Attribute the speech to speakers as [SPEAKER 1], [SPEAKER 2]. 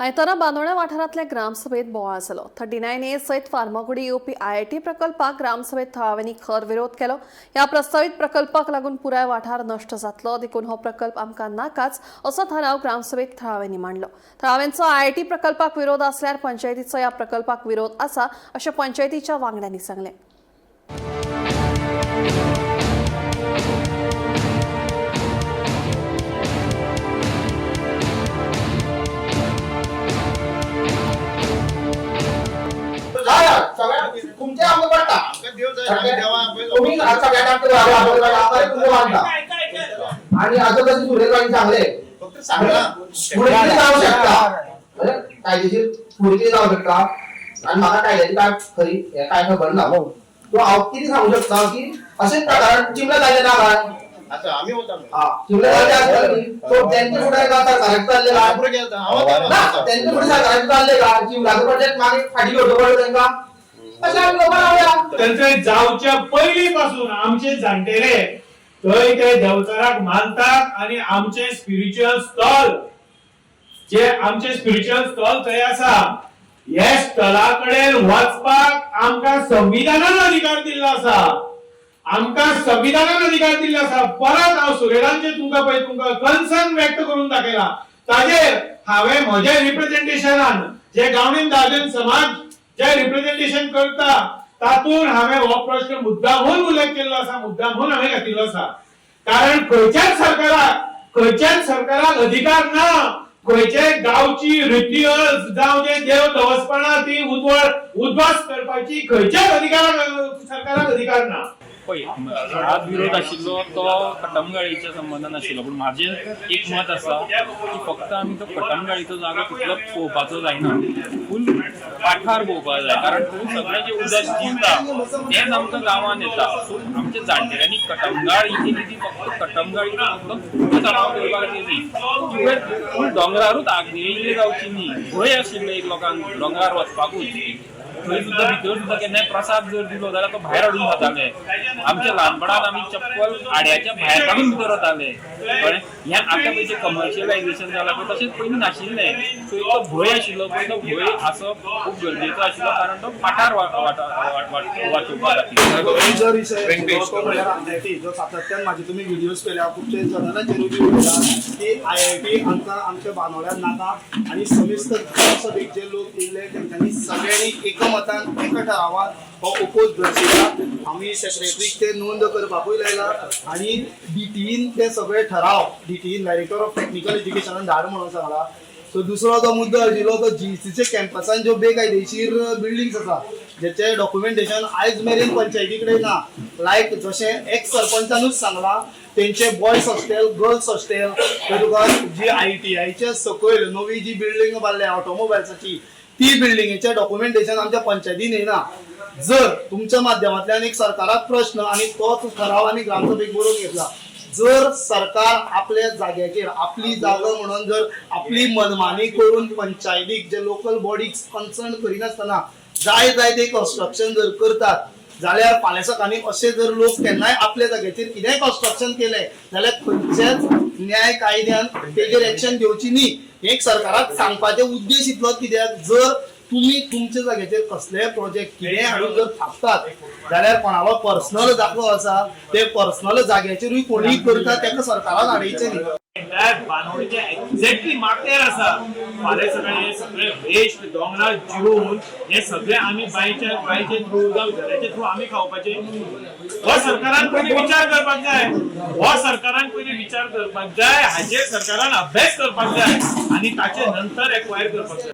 [SPEAKER 1] आयतारा बांदोड्या वाठारांतल्या ग्रामसभेत बोवाळ जालो. 39A सयत फार्मागुडी येवपी आयआयटी प्रकल्पाक ग्रामसभेत थळाव्यांनी खर विरोध केलो. ह्या प्रस्तावीत प्रकल्पाक लागून पुराय वाठार नश्ट जातलो, देखून हो प्रकल्प आमकां नाकाच असो थाराव ग्रामसभेत थळाव्यांनी मांडलो. थळाव्यांचो आयआयटी प्रकल्पाक विरोध आसल्यार पंचायतीचो ह्या प्रकल्पाक विरोध आसा अशें पंचायतीच्या वांगड्यांनी सांगलें.
[SPEAKER 2] तुमचे आमकां पडटा.
[SPEAKER 3] आमकां देव जाय, आमी देवा
[SPEAKER 2] तुमी सगळ्यांक आमकां मानता आणि आता तशें सुरेश सांगले
[SPEAKER 3] फक्त सांगला.
[SPEAKER 2] फुडें कितें जावंक शकता, म्हणजे कायदेशीर फुडें कितें जावंक शकता आनी म्हाका कायद्याची काय खरी हें काय खबर ना. सो हांव कितें सांगूंक शकता की अशेंच प्रकारान चिमला जालें ना काय?
[SPEAKER 3] अच्छा, आमी वता.
[SPEAKER 2] हा, चिमला जालें आसतलें न्ही. सो तेंचे फुडें काय सरकाराक चल्लें काय ना, तेंचे फुडें सरकाराक चल्लें काय चिमलाचो प्रोजेक्ट मागीर फाटीं घेवचो पडलो तेंकां, अशें आमी लोकां रावया.
[SPEAKER 4] थंय जावच्या पयलीं पासून आमचे जाणटेले थंय ते देवचाराक मानतात आणि आमचे स्पिरिच्युअल स्थल जे आमचे स्पिरिच्युअल स्थल थंय आसा, हे स्थला कडेन वचपाक आमकां संविधानान अधिकार दिल्लो आसा. आमकां संविधानान अधिकार दिल्लो आसा. परत हांव सुरेलांचे तुमकां पळय तुमकां कन्सर्न व्यक्त करून दाखयला. ताजेर हांवें म्हज्या रिप्रेझेंटेशनान जे गावडीन दादन समाज जे रिप्रेझेंटेशन करता तातूंत हांवें हो प्रश्न मुद्दामून उल्लेख केल्लो आसा, मुद्दामून हांवें घातिल्लो आसा. कारण खंयच्याच सरकाराक अधिकार ना खंयचे गांवची रिच्युअल्स जावं जे देव दवसपणां ती उद्वास करपाची खंयच्याच अधिकाराक सरकाराक अधिकार ना.
[SPEAKER 5] पळय, आज विरोध आशिल्लो तो कटमगाळीच्या संबंदान आशिल्लो, पूण म्हाजें एक मत आसा की फक्त आमी तो कटमगाळीचो जागो तितलो पळोवपाचो जायना, फूल पाठार पळोवपाक जाय. कारण थंय सगळें जें उदक जिरता तेंच आमकां गांवांत येता. सो आमच्या जाणटेल्यांनी कटमगाळ ही केली ती फक्त कटमगाळीचो फक्त तणाव करपा खातीर न्ही, ती फूल दोंगरारूच आग्नेय जावची न्ही. भंय आशिल्लो एक लोकांक दोंगरार वचपाकूच. थंय सुद्दां भितर सुद्दां केन्नाय प्रसाद जर दिलो जाल्यार तो भायर हाडून खाताले. आमच्या ल्हानपणान आमी चप्पल आड्याच्या भायर काडून भितर वताले. कळ्ळें? हें आतां पळय जें कमर्शियलायझेशन जालां पळय तशेंच पयलीं नाशिल्लें. सो एक तो भंय आशिल्लो पळय, तो भंय आसप खूब गरजेचो आशिल्लो, कारण तो पाठार वाचोवपा खातीर.
[SPEAKER 6] जो विशय आशिल्लो तो म्हणल्यार आयआयटी, जो सातत्यान म्हाजे तुमी व्हिडियोज पळयल्या, खुबशे जनांचेरूय बी उलयला की आयआयटी आमकां आमच्या बांदोड्यात नाका. आनी समिस्त ग्रामसभेक जे लोक येयले तेंच्यांनी सगळ्यांनी एकमतान एका ठरावान हो ओपोज दर्शयला. आमी सेक्रेटरीक ते नोंद करपाकूय लायला आनी डीटीईन ते सगळे ठराव डीटीईन डायरेक्टर ऑफ टॅक्निकल एज्युकेशनान धाड म्हणून सांगला. सो दुसरो जो मुद्दो आशिल्लो तो जीईसीच्या कॅम्पसान ज्यो बेकायदेशीर बिल्डिंग्स आसा जेचे डॉक्युमेंटेशन आयज मेरेन पंचायती कडेन ना. लायक जशें एक्स सरपंचानूच सांगलां, तेंचे बॉयज हॉस्टेल, गर्ल्स हॉस्टेल, थंय तुका जी आयटीआयच्या सकयल नवी जी बिल्डींग बांदल्या ऑटोमोबायल्साची, ती बिल्डिंगेचें डॉक्युमेंटेशन आमच्या पंचायतीन येना. जर तुमच्या माध्यमांतल्यान एक सरकाराक प्रश्न आनी तोच ठराव आमी ग्रामसभेक बरोवन घेतला, जर सरकार आपल्या जाग्याचेर आपली जागा म्हणून जर आपली मनमानी करून पंचायतीक जे लोकल बॉडीक कन्सर्न करिनासतना जाय जाय ते कन्स्ट्रक्शन जर करतात जाल्यार फाल्यां सकाळीं अशे जर लोक केन्नाय आपल्या जाग्याचेर कितेंय कन्स्ट्रक्शन केलें जाल्यार खंयच्याच न्याय कायद्यान तेजेर एक्शन घेवची न्ही. हें एक सरकाराक सांगपाचो उद्देश इतलोच, कित्याक जर तुमी तुमच्या जाग्याचेर कसलेय प्रोजेक्ट कितेंय हाडून जर थापतात जाल्यार कोणालो पर्सनल जागो आसा ते पर्सनल जाग्याचेरूय कोणीय करता तेका सरकारान हाडयचें न्ही.
[SPEAKER 4] एन्टायर बांदोडीच्या एक्झॅक्टली माथ्यार आसा. फाल्यां सकाळी हे सगळे वेस्ट दोंगरार जिरून हे सगळे आमी बांयचे थ्रू जावं झऱ्याचे थ्रू आमी खावपाचे. हो सरकारान पयलीं विचार करपाक जाय, हो सरकारान पयलीं विचार करपाक जाय, हाजेर सरकारान अभ्यास करपाक जाय आनी ताचे नंतर एक्वायर करपाक जाय.